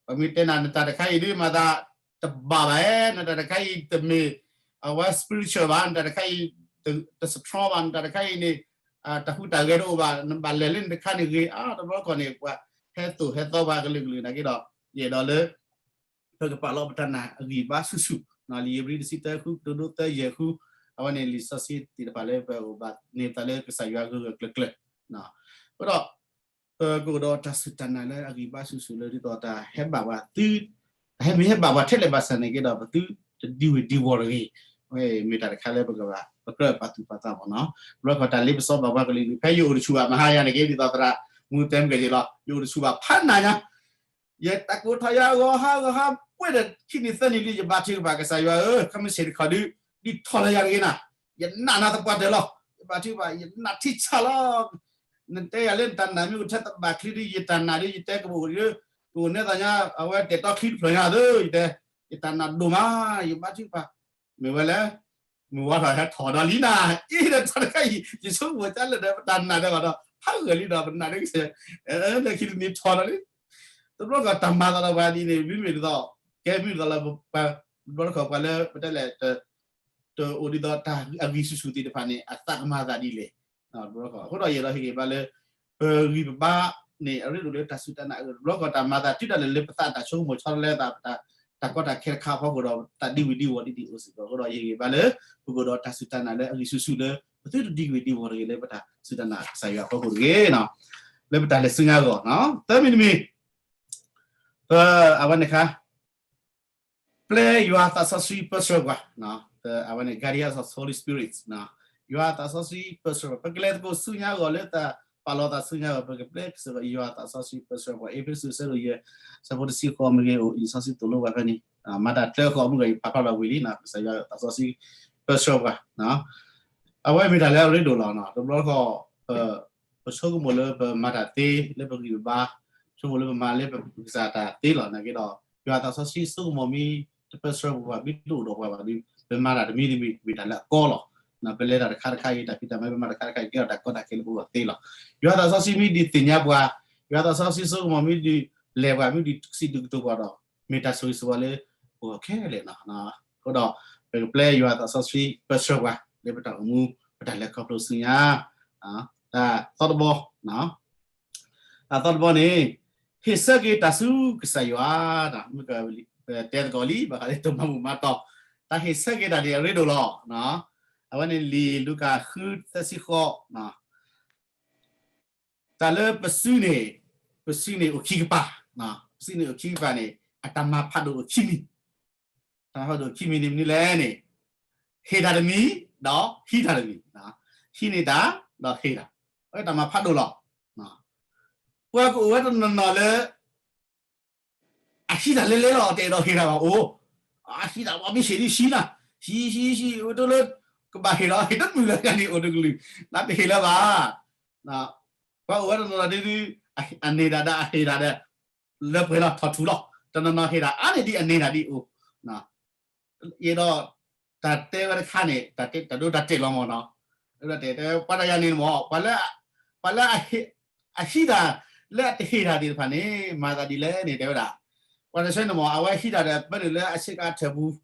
ပှၤမ့ၢ်တဲနၤနတၢ်တခါအံၤဒ်မၤသးတဘၣ်ဘၣ်ဧါ, နတၢ်တခါအံၤတမ့ၢ် အဝဲ spiritual ဘၣ်, နတၢ်တခါအံၤတ strong ဘၣ်, နတၢ်တခါအံၤန့ၣ် တၢ်ဟူးတၢ်ဂဲၤတအိၣ်ဘၣ်, နဘၣ်လဲၤလၢနတခါန့ၣ်ဂ့ၤ, တဘျီတခီၣ်န့ၣ် ပှၤဟဲသိၣ်ဟဲသီပှၤကလုာ်ကလုာ်နာ်က့ဒီး, ယအဲၣ်ဒိးလၢ ပကပာ်လီၤပတၢ်နာ်အဂံၢ်ဘါဆူၣ်ဆူၣ်, လံာ်ဧ့ၤဘြံၤတဆံတၢ ဃု ကတိၤဒိ သၢ ယဲၢ် ဃု, အဝဲန့ၣ်လံာ်စီဆှံသ့ၣ်တဖၣ်လၢပအိၣ်ဘၣ်န့ၢ်ပသးလၢကစၢ်ယွၤဂၢၢ်ဂၢၢ်ကျၢၤကျၢၤ, အဃိဒီး ပကအိၣ်ဒီးတၢ်စူၢ်တၢ်နာ်လၢအဂံၢ်ဘါဆူၣ်ဆူၣ်လၢဒ်သိးတၢ်ဟဲဘၣ်ပှၤသု, တၢ်ဟဲမ့ၢ်ဟဲဘၣ်ပှၤထဲလဲၣ်ဘၣ်ဆၣ်န့ၣ်က့ဒီး ပသုတဒံဝ့ၤဒံဝီၤတဂ့ၤ, မ့ၢ်တၢ်တခါလၢပကဘၣ် ပကြၢးပာ်သူၣ်ပာ်သးမ့ၢ်နီၤ, ဘျီခီၣ်တၢ်လ့ပစီဘၣ်ပှၤကလုာ်ကလုာ် ဖဲယအိၣ်တဆူၣ်ဘၣ်မဟါယၤန့ၣ်က့ ဒ်သိးသရၣ်မူတဲမုၢ်ကဲၤက့ၤလီၤ, ယအိၣ်တဆူၣ်ဘၣ်ဖးနၤညါ ယတၢ်ကိးထီၣ်ယၤဂီၤဟါဂီၤဟါ ပှဲၤဒီးခံနံၤသၢနံၤလံ ယဘါထုကဖၣ်ကစၢ်ယွၤဧၢ, ခမ့ၢ်စ့ၢ်တခီဒုး ဒုးထီၣ်လၢယၤတဂ့ၤနၤ, ယနာ်နၤသပှၢ်တၢၢ်လီၤ, ယဘါထုကဖၣ် ယနာ်ထံဆးလီၤ, နတဲယၤလၢနတၢ်နာ်မ့ၢ်အိၣ်ထဲတဘၣ်ချံဒုး ယတၢ်နာ်ဒုး ယတဲကဘၣ်အိၣ်ဒုး, ကအိၣ်နဲသးညါ အဝဲတဲာ်တီချံတဖျၢၣ်ညါသၢ ယတဲ, ယတၢ်နာ်ဒိၣ်မး, ယဘါထုကဖၣ် မ့ၢ်ဝဲလဲၣ်, မုၢ်ဝါထီၣ်ဟဲထီၣ်ဒီးလံနၤ, အ့ဒီးတၢ်တခါအံၤ ယဆိကမိၣ်ကါလၢာ်ဒီး ပတၢ်နာ်ဒီးဘၣ်ဒီး ဖးဂၢၢ်လံဒီး ပနာ်ဒ်ကစၢ်, လၢခံတနံၤထီၣ်ဒီးလံ, တဘျီခီၣ်တၢ်မၤသးဒီးပှၤဒ်န့ၣ် မ့မ့ၢ်ဒ်သိး ကဲမ့ၢ်ဒ်သိးလၢ တဘျီတခီၣ်ပှၤလၢပတဲလဲၣ် တအိၣ်ဒ်သိးတၢ်အဂံၢ်ဆူၣ်ဆူၣ်သ့ၣ်တဖၣ်န့ၣ် အသးကမၤသးဒ်လဲၣ်, တဘျီတခီၣ် အဃိဒီးယအဲၣ်ဒိးဟ့ၣ်ဂံၢ်ဘါလၢ ပဂံၢ်ပဘါန့ၣ် အရ့ဒိၣ်လၢတၢ်စူၢ်တၢ်နာ်အဂီၢ် တဘျီခီၣ်တၢ်မၤသးတုၤဒၣ်လဲာ်လၢပသးတၢ်ဆိကမိၣ်ဆီတလဲသး တၢ်ကီတၢ်ခဲတခါအဖီခိၣ်ဒီး သးဒံဝ့ၤဒံဝီၤဒ်န့ၣ်အိၣ်စ့ၢ်ကီး အဃိဒီးယဟ့ၣ်ဂံၢ်ဘါလၢ ပကအိၣ်ဒီးတၢ်စူၢ်တၢ်နာ်လၢအဂံၢ်ဆူၣ်ဆူၣ်လၢ ပသုတဒံဝ့ၤဒံဝီၤတဂ့ၤလၢပတၢ်စူၢ်တၢ်နာ်ကစၢ်ယွၤအဖီခိၣ်တဂ့ၤ, လၢပတၢ်လဲၤဆူညါအဂီၢ်, သၢမံၤတမံၤ ပအဝဲန့ၣ်ခါ ပျဲယွၤသးစီဆှံပၢဆှၢပှၤ, အဝဲန့ၣ် guidance of Holy Spirit, ယွၤသးစီဆှံပၢဆှၢပှၤ ပကလဲၤသကိးဆူညါအဂီၢ်လၢတၢ်ပာ်လီၤသးဆူညါအဂီၢ် ပကပျဲကစၢ်ယွၤသးစီဆှံပၢဆှၢပှၤ အ့းဖ့းစူး အဆၢဒိၣ်ယဲၢ် အဆၢဖိတဆံဃိးမ့ၢ်ဂ့ၤ အိၣ်လံာ်စီဆှံသိၣ်လိပှၤဖဲန့ၣ်, မၤတၢ်တၢဃီမုၢ်ဂီၤ ယဖးဖျါလီၤဝံၤလံ ကစၢ်ယွၤသးစီဆှံပၢဆှၢပှၤ အဝဲမ့ၢ်တၢ်လၢအရ့ဒိၣ်လီၤ. တဘျီတခီၣ် ပဆိကမိၣ်လၢပမၤတၢ်သ့ လၢပဂံၢ်ပဘါ, ဆိကမိၣ်လၢပမၤလၢပကစၢ်တၢ်သ့လီၤ. နာ်က့ဒီး ယွၤသးစီဆှံဆိကမိၣ်မ့ၢ်တပၢဆှၢပှၤ မ့ၢ်တအိၣ်ဒီးပှၤဘၣ်ဒီး ပမၤတၢ်တမံၤတမံၤ မ့ၢ်တၢ်လၢအကီလီၤ. ပလဲၤတၢ်တခါတခါအံၤ တၢ်ဖံးတၢ်မၤ ပမၤတၢ်တခါတခါအံၤ ကဲထီၣ်တၢ်ကီတၢ်ခဲလၢပဂီၢ်သ့လီၤ. ယွၤသးစီဆှံမ့ၢ်ဒုးသ့ၣ်ညါပှၤ, ယွၤသးစီဆှံဆိကမိၣ်မ့ၢ်ဒုးလဲၤပှၤ မ့ၢ်ဒုးစံးဒုးကတိၤပှၤဒီး မ့ၢ်တၢ်ဆိၣ်ဂ့ၤဆိၣ်ဝါလၢပဂီၢ်ခဲလၢာ်လီၤ. အဃိဒီး ပကပျဲယွၤသးစီဆှံပၢဆှၢပှၤ လၢပတၢ်အိၣ်မူ ပတၢ်လဲၤခီဖျိဆူညါ တၢ်သီတဘီ တၢ်သီတဘီန့ၣ် ဟ့ၣ်ဆၢက့ၤတၢ်ဆူကစၢ်ယွၤ, မ့ၢ်ကတဲသကိးလံ ဘၣ်ဃးလၢတၢ်မၤမူးမၤတီၤ, တၢ်ဟ့ၣ်ဆၢက့ၤတၢ်န့ၣ်အရ့ဒိၣ်လီၤ. အဝဲန့ၣ်လံာ်လူၤကၣ်ဃု သၢဆံဃိး, တၢ်လၢပစုန့ၣ်, ပစုန့ၣ်အိၣ်ခံကပၤ, ပစုန့ၣ်အိၣ်ခံကပၤန့ၣ် အတၢ်မၤဖးဒိၣ်အိၣ်ခံမံၤ, တၢ်မၤဖးဒိၣ်ခံမံၤန့ၣ်မနုၤလဲၣ်န့ၣ်, ဟ့ၣ်တၢ်တမံၤ ဒီးဟံးတၢ်တမံၤ, ဟံးန့ၢ်တၢ် ဒီးဟ့ၣ်တၢ်, အဝဲတၢ်မၤဖးဒိၣ်လီၤ. ပှၤကအိၣ်ဝဲတနီၤနီၤလၢ အဟံးတၢ်လဲၤလဲၤလီၤ တအဲၣ်ဒိးဟ့ၣ်တၢ်ဘၣ်အိၣ်, အဟံးတၢ်ဝဲမ့ၢ်ဟ့ၣ်ဒ်ဟံးနၤ, ဟံးဟံးဟံး ဝဲတလၢ ကဘၣ်ဟ့ၣ်လီၤ ဟ့ၣ်တမုာ်လၢၤန့ၣ်အိၣ်တကလုာ်, နတဟ့ၣ်လၢၤဘၣ်. ပှၤအိၣ်ဝဲတနီၤနီၤဒ်ဒုး အန့ၢ်တၢ်ဒီးအဟ့ၣ်တၢ်ဒီး လၢပှဲၤလီၤထီၣ်ထူၣ်လီၤ, တနီၤနီၤဟ့ၣ်တၢ်အါန့ၢ်ဒံးအန့ၢ်တၢ်ဒ်အိၣ် ယဲဒီး တၢ်တဲဝဲတခါန့ၣ် တၢ်ဒိတၢ်တဲာ်လီၤမ့ၢ်နီၤ, တဲတဲပှၤတဂၤန့ၣ်မ့ၢ် ပှၤလၢ ပှၤလၢ အဟံးတၢ်လၢအတဟ့ၣ်တၢ်သ့ၣ်တဖၣ်န့ၣ် မၤသးဒ်လဲၣ်န့ၣ် တဲဝဲဒၣ်, ပှၤတဆၢန့ၣ်မ့ၢ် အဝဲဟံးတၢ်ဒီး ပၢနုာ်လၢအဆ့ကၤထၢၣ်ပူၤ,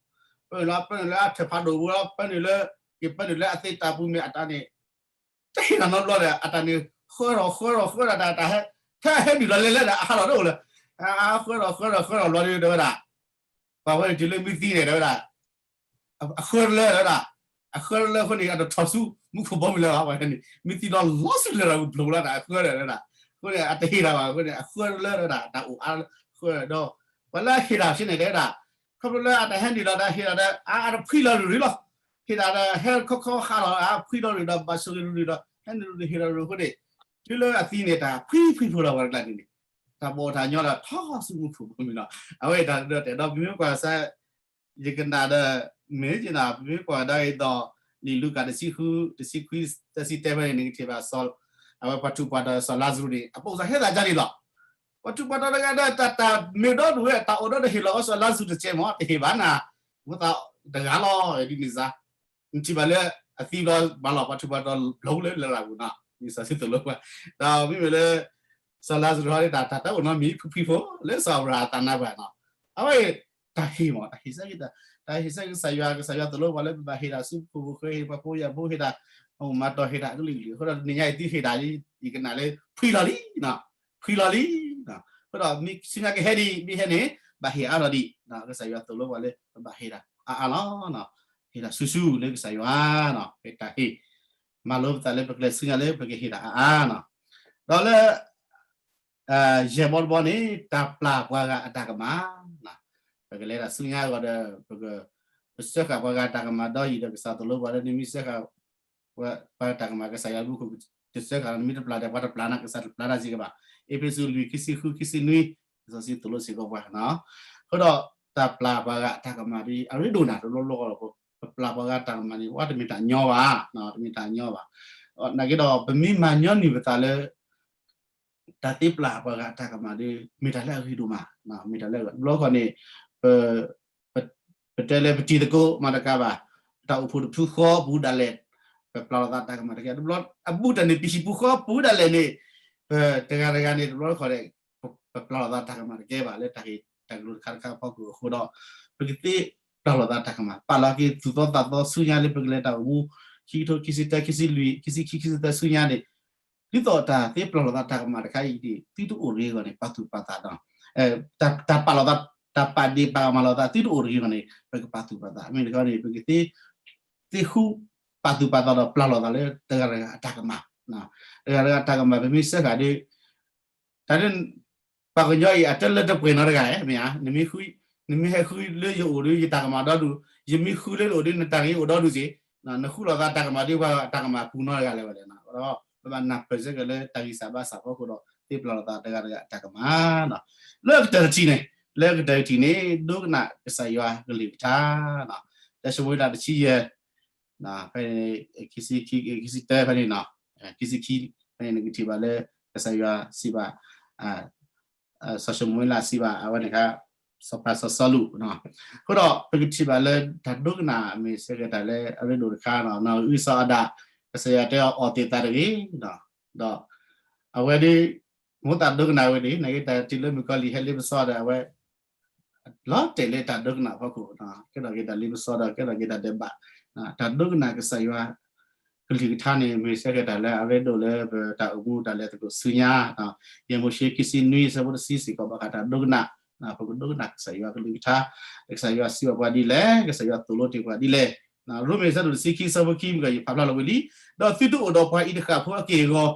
ပၢနုာ်လၢ ပၢနုာ်လၢအထၢၣ်ဖးဒိၣ်ပူၤလီၤ, ပၢနုာ်လၢ ကပၢနုာ်လၢအသ့တၢ်ပူၤမ့ၢ်အတၢ်န့ၣ် တဟ့ၣ်တၢ်နီတဘျီဒီး အတၢ်န့ၣ် ဃၢထီၣ်ဃၢထီၣ်ဃၢထီၣ်တၢ် တၢ်ဟဲ ထဲဟဲနုာ်လီၤလဲၤလဲၤဒီး အဟးထီၣ်တအိၣ်လၢၤ, အဃၢထီၣ်ဃၢထီၣ်ဃၢထီၣ်ဘျီဒီး တဲဝဲဒၣ်, ပှၤဝဲန့ၣ်တုၤလၢမ့ၢ်သံန့ၣ် တဲဝဲဒၣ်, အဃၢတလၢတဲဝဲဒၣ်, အဃၢတလၢအဃိန့ၣ် အတထီၣ်ဆူမူခိၣ်ဘီမုၢ်လၢၤဘၣ် ပှၤန့ၣ် မ့ၢ်သံဒီးလီၤဆူလဲၤဒီးကဖျိးလၢတၢ်အဃၢဒီးတဲဝဲဒၣ်, အဃိန့ၣ် အတဟ့ၣ်တၢ်ဘၣ် အဃိန့ၣ် အဃၢတလၢတဲဝဲဒၣ် တၢ်အိၣ်အါဃၢဒီး ပှၤလၢအဟ့ၣ်တၢ်ဆ့န့ၣ်တဲဝဲဒၣ်, ခီဖျိလၢအတၢ်ဟဲနုာ်လီၤဒီးဟ့ၣ်တၢ်ဒီး အါ အတဖှံလီၤရူၢ်ရူၢ်လီၤ, ဟ့ၣ်တၢ်ဒီးဟဲခီခီဃာ်လီၤ အဖှံလီၤရူၢ်ဒီး ဘၣ်ဆိၣ်ဂ့ၤရူၢ်ရူၢ်ဒီး ဟဲနုာ်ရူၢ်ဟ့ၣ်လီၤရူၢ်အဃိန့ၣ်, တုၤလၢအသံန့ၣ် တၢ်ဖှံဖှံဖိလီၤပှၤတကျါန့ၣ်န့ၣ်, တၢ်ဘီၣ်ထၣ်ညီဒီးထီၣ်ဆူမူခိၣ်ဘီမုၢ်လီၤ, အဝဲအံၤတၢ်ဒုးတဲာ်ဒီး ပမ့ၢ်ကွၢ်စါ ယကနၣ်ဒီး မ့ၢ်ကနၣ် ပမ့ၢ်ကွၢ်ဒီးအံၤဒီး လံာ်လူၤကၣ်တဆံဃု တဆံခွံ တဆံတဲဖဲန့ၣ် နကထံၣ်ဘၣ် အဝဲပှၤထူးပှၤတီၤစီၤလါစရူးန့ၣ် အပိာ်စၢဟဲသးဒ်န့ၣ်လီၤ. ပှၤထူးပှၤတီၤတဂၤဒီး တၢ်တၢ်မ့ၢ်ဒီဒူၣ်ဝဲ တၢ်အိၣ်ဒီးတဟ့ၣ်လီၤအီစီၤလါစရူးတစဲးမး တဟ့ၣ်ဘၣ်နၤ, မ့ၢ်သးတဂၤလီၤ ဒ်န့ၣ်စါ, နထံၣ်ဘၣ်လၢအသံဘျီ မၤလီၤပှၤထူးပှၤတီၤလီၤလၢလရာ်ပူၤနီၤ, လံာ်စီဆှံသိၣ်လိပှၤ, ဒီးမ့မ့ၢ်လၢ စီၤလါစရူးဟီဒ်တၢ် တၢ်တအိၣ်နီတမံၤ ဖုဖုဖိ လၢစီၤအၤဘြၤဟၣ်အသးနါပှၤနီၤ, အဝဲ တၢ်ဟ့ၣ်မး တၢ်ဟ့ၣ်ဆၢက့ၤတၢ်, တၢ်ဟ့ၣ်ဆၢက့ၤကစၢ်ယွၤ ကစၢ်ယွၤသိၣ်လိပှၤလၢပဘၣ်ဟ့ၣ်တၢ်ဆူဖိမုၣ်ဖိခွါ ဟ့ၣ်ပှၤဖိယာ်ဖိ ဟ့ၣ်တၢ် မၤတီၢ်ဟ့ၣ်တၢ်ကလုာ်ကလုာ် အဃိဒီးတနံၤညါအံၤသုဟ့ၣ်တၢ်လံ ယကနၣ်လၢဖှံလီၤလံနီၤ, ဖှံလီၤလံ, အဃိဒီးမ့ၢ်ဆူညါကဟဲဒံး မ့ၢ်ဟဲန့ၣ် ဘၣ်ဟ့ၣ်အါထီၣ်ဒံး, ကစၢ်ယွၤသိၣ်လိပှၤလၢပဘၣ်ဟ့ၣ်တၢ်အါအါလီၤ, ဟ့ၣ်တၢ်ဆူၣ်ဆူၣ်လၢကစၢ်ယွၤနီၤ, ဟ့ၣ်တၢ်ဟ့ၣ် မၤလိပသးလၢပကလဲၤဆူညါလၢပကဟ့ၣ်တၢ်အါအါနီၤ, ဒီးလၢ ယဲၢ်ဘီတဘီန့ၣ် တၢ်ပျၢ်ပှၤဂၤအတၢ်ကမၣ်, ပကလဲၤတၢ်ဆူညါအဂီၢ်ဒီး ပက ပစၢဃာ်ပှၤဂၤတၢ်ကမၣ်ဒီးအံၤဒီး ကစၢ်သိၣ်လိပှၤလၢနမ့ၢ်စၢဃာ် ပှၤတၢ်ကမၣ်ကစၢ်ယွၤမူခိၣ် တစၢဃာ် နမ့ၢ်တပျၢ်ဒီး ပှၤတပျၢ်နၤ ကစၢ်တပျၢ်နၤစ့ၢ်ကီးဘၣ်. အ့းဖ့းစူး လွံၢ် ခံဆံဃု ခံဆံနွံ, လံာ်စီဆှံသိၣ်လိစ့ၢ်ကီးပှၤ, အဃိဒီး တၢ်ပျၢ်ပှၤဂၤအတၢ်ကမၣ်ဒီး အရ့ဒိၣ်နၤတဘျီဘျီဃီလီၤ, ပပျၢ်ပှၤဂၤတၢ်ကမၣ်န့ၣ် ဝဲတမ့ၢ်တၢ်ညီဘၣ်, တမ့ၢ်တၢ်ညီဘၣ်. နာ်က့ဒီး ပမ့ၢ်မၤညီနုၢ်ပသးလၢ တၢ်သ့ပျၢ်ပှၤဂၤအတၢ်ကမၣ်ဒီး မ့ၢ်တၢ်လၢအဂ့ၤဒိၣ်မး, မ့ၢ်တၢ်လၢအဂ့ၤ, တဘျီဃီန့ၣ် ပ ပတဲလၢပတံၤသကိးမၤတကးဘၣ်, ပတၢ်အိၣ်ဖှိၣ်တဖုဃီပူၤဒၣ်လဲာ် ပပျၢ်လိာ်သးတၢ်ကမၣ်တကဲ, တဘျီအဘူးတၢ်န့ၣ် ပဟံၣ်ပူၤဃီပူၤဒၣ်လဲာ်န့ၣ် ပတဂၤတဂၤန့ၣ် တဘျီဃီန့ၣ် ပပျၢ်လိာ်သးတၢ်ကမၣ်တကဲဘၣ် လၢတၢ်ဂ့ၢ်တၢ်ကျိၤတခါတခါအဖီခိၣ်အဃိဒီး ပကသ့ပျၢ်လိာ်သးတၢ်ကမၣ်, ပာ်လီၤက့ၤသူၣ်သီသးသီဆူညါလၢပကလဲၤတၢ်အိၣ်မူ ခံကထိခံဆံတၢ ခံဆံလွံၢ် ခံဆံခံ ခံဆံသၢဆူညါန့ၣ် ဒ်သိးတၢ်သ့ပျၢ်လိာ်သးတၢ်ကမၣ်တခါအံၤန့ၣ် သုတအိၣ်တဂ့ၤအဂီၢ်န့ၣ် ပာ်သူၣ်ပာ်သးဒီး တၢ်ပာ်လိာ်သး တၢ်ပာ်ဒ့ၣ်ပာ်ကမၣ်လိာ်သး သုတအိၣ်တဂ့ၤအဂီၢ်န့ၣ် ပကပာ်သူၣ်ပာ်သး, မ့ၢ်တခီန့ၣ် ပကသ့ သ့ဃုပာ်သူၣ်ပာ်သးဒီးပျၢ်လိာ်သးလၢတဂၤတဂၤအတၢ်ကမၣ်, တဂၤတဂၤအတၢ်ကမၣ် ပမ့ၢ်စၢဃာ်ဒီး တၢ် ပှၤကညီအံၤ အတလၢတပှဲၤနီတဂၤဧါ, မ့ၢ်ဧါ, နမ့ၢ်ဟဲဃုလၢယအိၣ်ဒီး ယတၢ်ကမၣ်ဒီဒူၣ်, ယမ့ၢ်ဃုလၢနအိၣ်ဒီး နတၢ်ဂ့ၤအိၣ်ဒီဒူၣ်စ့ၢ်, နဃုလိာ်သးတၢ်ကမၣ်ဒီးပှၤတၢ်ကမၣ်ပူၤနီတဂၤလၢၤဘၣ်လဲၣ်, ဒီးပဘၣ်နၢ်ပၢၢ်စ့ၢ်ကီးလၢတၢ်ဂံၢ်စၢ်ဘါစၢ်ဖီခိၣ်ဒီး သ့ပျၢ်လိာ်သးတဂၤတဂၤအတၢ်ကမၣ်, လၢကတၢၢ်တထံၣ်န့ၣ်, လၢကတၢၢ်တထံၣ်န့ၣ် ဒိကနၣ်ကစၢ်ယွၤကလုၢ်ကထါ, တၢ်ၡမူၤအ့လးတဆံယဲၢ် ဖဲ ခံဆံခံ ခံဆံတၢ ဖဲန့ၣ်နီၤ, ခံဆံခံ ဖဲန့ၣ် နကထံၣ်ဘၣ်လၢ ကစၢ်ယွၤစံးဘၣ် စီၤၡမူၤအ့လးစံးဘၣ် အဝဲန့ၣ်ခါ စီၤပၤစီၤစီလူး, အဃိဒီး ပကထံၣ်ဘၣ်လၢတၢ်ဒိကနၣ်မ့ၢ်စ့ၢ်ကီးတၢ်လၢအရ့ဒိၣ်တခါနီၤ, နီၢ်အုၣ်စီၤအၤဒၣ် ကစၢ်ယွၤတဲအီၤအီၣ်သ့ၣ်သးတဂ့ၤ, ဒီး အဝဲဒၣ် မိၣ်သးဒိကနၣ်ဝဲန့ၣ် နာ်က့တၢ်တုၤလၢမုၣ်ကီၤလံၢ်ဟဲလ့ပစီဒီး အဝဲ လီၤတဲာ်လၢတၢ်ဒိကနၣ်အဖီခိၣ်, ကဲထီၣ်က့ၤတၢ်လ့ပစီဒီး ကဲထီၣ်က့ၤတၢ်ဒဲးဘး, တၢ်ဒိကနၣ်ကစၢ်ယွၤကလုၢ်ကထါန့ၣ် မ့ၢ်စ့ၢ်ကီးတၢ်လၢအရ့ဒိၣ်လၢပတၢ်အိၣ်မူတၢ်လဲၤသကိးဆူညါ, ယဲၢ်မိၤၡ့ခံဆံနွံ အဆၢဖိတဆံစ့ၢ်ကီးဘၣ်ဃးတၢ်ဒိကနၣ်, ပကဒိကနၣ်ကစၢ်ယွၤကလုၢ်ကထါ, ကစၢ်ယွၤစံးဘၣ်ပှၤဒ်လဲၣ်, ကစၢ်ယွၤသိၣ်လိတ့ၢ်ပှၤဒ်လဲၣ်, ရိမ့ၤအဆၢဒိၣ်တဆံခံ အဆၢဖိခံ မ့ၢ်ကီး ယဖးဖျါလီၤဝံၤလံ, ဒီးသုတအိၣ်ဒီးပှၤအံၤတဃၣ်ဖိအက့ၢ်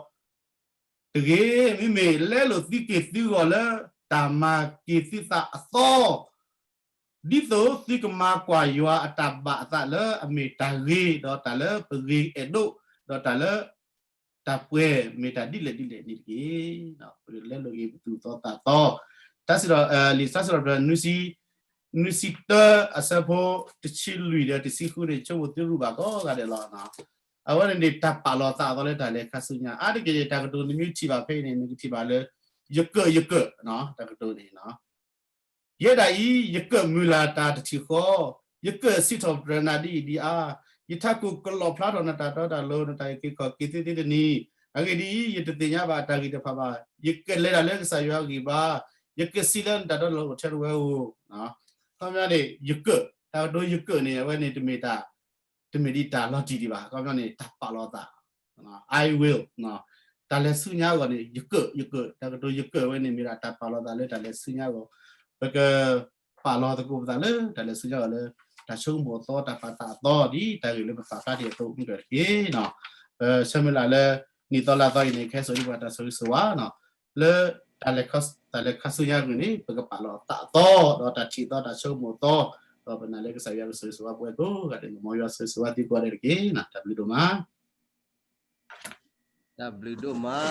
အဂီၤ တဂ့ၤ, မ့မ့ၢ်လဲလိာ်သုက့ၤသုဂီၢ်လၢတၢ်မၤက့ၤသုသးအသီ, ဒ်သိးသုကမၤကွၢ်ယွၤအတၢ်ဘၣ်အသးလၢအမ့ၢ်တၢ်ဂ့ၤ, ဒီးတၢ်လၢပဂ့ၤအဲၣ်ဒိး, ဒီးတၢ်လၢတၢ်ပှဲၤမ့ၢ်တၢ်ဒ်လဲၣ်ဒ်လဲၣ်န့ၣ်တက့ၢ်. ပကလဲလိာ်က့ၤပသူၣ်သီသးသီ, တၢ်စံးဒီး လံာ်စံးထီၣ်ပတြၢၤ နွံဆံတၢ အဆၢဖိတဆံလွံၢ်ဒီးတဆံဃုန့ၣ် ဆိကမိၣ်သုရူၢ်ဘၣ်ကိးဂၤဒဲးလီၤ. အဝဲန့ၣ်န့ၣ် တၢ်ပာ်လီၤသးအသီလၢတၢ်လဲၤခါဆူညါ အါတက့ၢ်န့ၣ် တၢ်ကတိၤနမ့ၢ်ထံၣ်ဘၣ်ဖဲအံၤန့ၣ် နကထံၣ်ဘၣ်လၢ ယကၢၣ်ယကၢၣ် တၢ်ကတိၤန့ၣ် ယဲဒၣ်အံၤ ယကၢၣ်မုၢ်လၢ်တၢ်တထံၣ်ဃီ, ယကၢၣ်စံးထီၣ်ပတြၢၤနၤဒ်အံၤဒ်အါ, ယထးခိၣ်ကလီၣ်ဖျါထီၣ်နတၢ်တီတၢ်လိၤ နတၢ်အုၣ်က့ၤခီၣ်က့ၤသ့သ့တနံၤ, အဂ့ၢ်ဒ်အံၤ ယတသ့ၣ်ညါဘၣ်တၢ်ဂံၢ်တဖၣ်ဘၣ်, ယကလဲၤတၢ်လၢကစၢ်ယွၤအဂံၢ်ဘါ, ယကစံးလၢနတၢ်တီတၢ်လိၤအိၣ်ထဲတဝဲဧိၤ, ခီပညီန့ၣ် ယကၢၣ်, တၢ်ကတိၤယကၢၣ်န့ၣ် အဝဲန့ၣ်တမ့ၢ်တၢ် တမ့ၢ်ဒ်တၢ်လီၤတံၢ်ဒံးဘၣ်, ခီပညီန့ၣ် တၢ်ပာ်လီၤသး I will တၢ်လဲၤဆူညါအဂီၢ်န့ၣ် ယကၢၣ် ယကၢၣ်, တၢ်ကတိၤယကၢၣ်ဝဲန့ၣ် မ့ၢ်ဒၣ်တၢ်ပာ်လီၤသးလၢတၢ်လဲၤဆူညါအဂီၢ်, ပက ပာ်လီၤသကိးပသးလၢတၢ်လဲၤဆူညါအဂီၢ်လၢ တၢ်ဆိကမိၣ်အသီ တၢ်ပာ်သးအသီ ဒ်တၢ်ဂ့ၢ်လၢပပာ်ဖျါထီၣ်အသိး မုၢ်ကၢၢ်တက့ၢ်. ပဆၢမုၢ်လၢ်လၢ နံၣ်သီလါသီအံၤန့ၣ် ကဟဲစိာ်န့ၢ်ပှၤတၢ်ဆိၣ်ဂ့ၤဆိၣ်ဝါ လၢ တၢ်လဲၤခါဆူညါအဂီၢ်န့ၣ် ပကပာ်လီၤသးအသီ ဒီးတၢ်ထံၣ်သီ တၢ်ဆိကမိၣ်အသီ ဒီးပနာ်လၢကစၢ်ယွၤကဆိၣ်ဂ့ၤဆိၣ်ဝါပှၤကိးဂၤဒဲးန့ၣ် မ်ယွၤဆိၣ်ဂ့ၤဆိၣ်ဝါသုကိးဂၤဒဲးတက့ၢ်. တၢ်ဘျုးဒိၣ်မး တၢ်ဘျုးဒိၣ်မး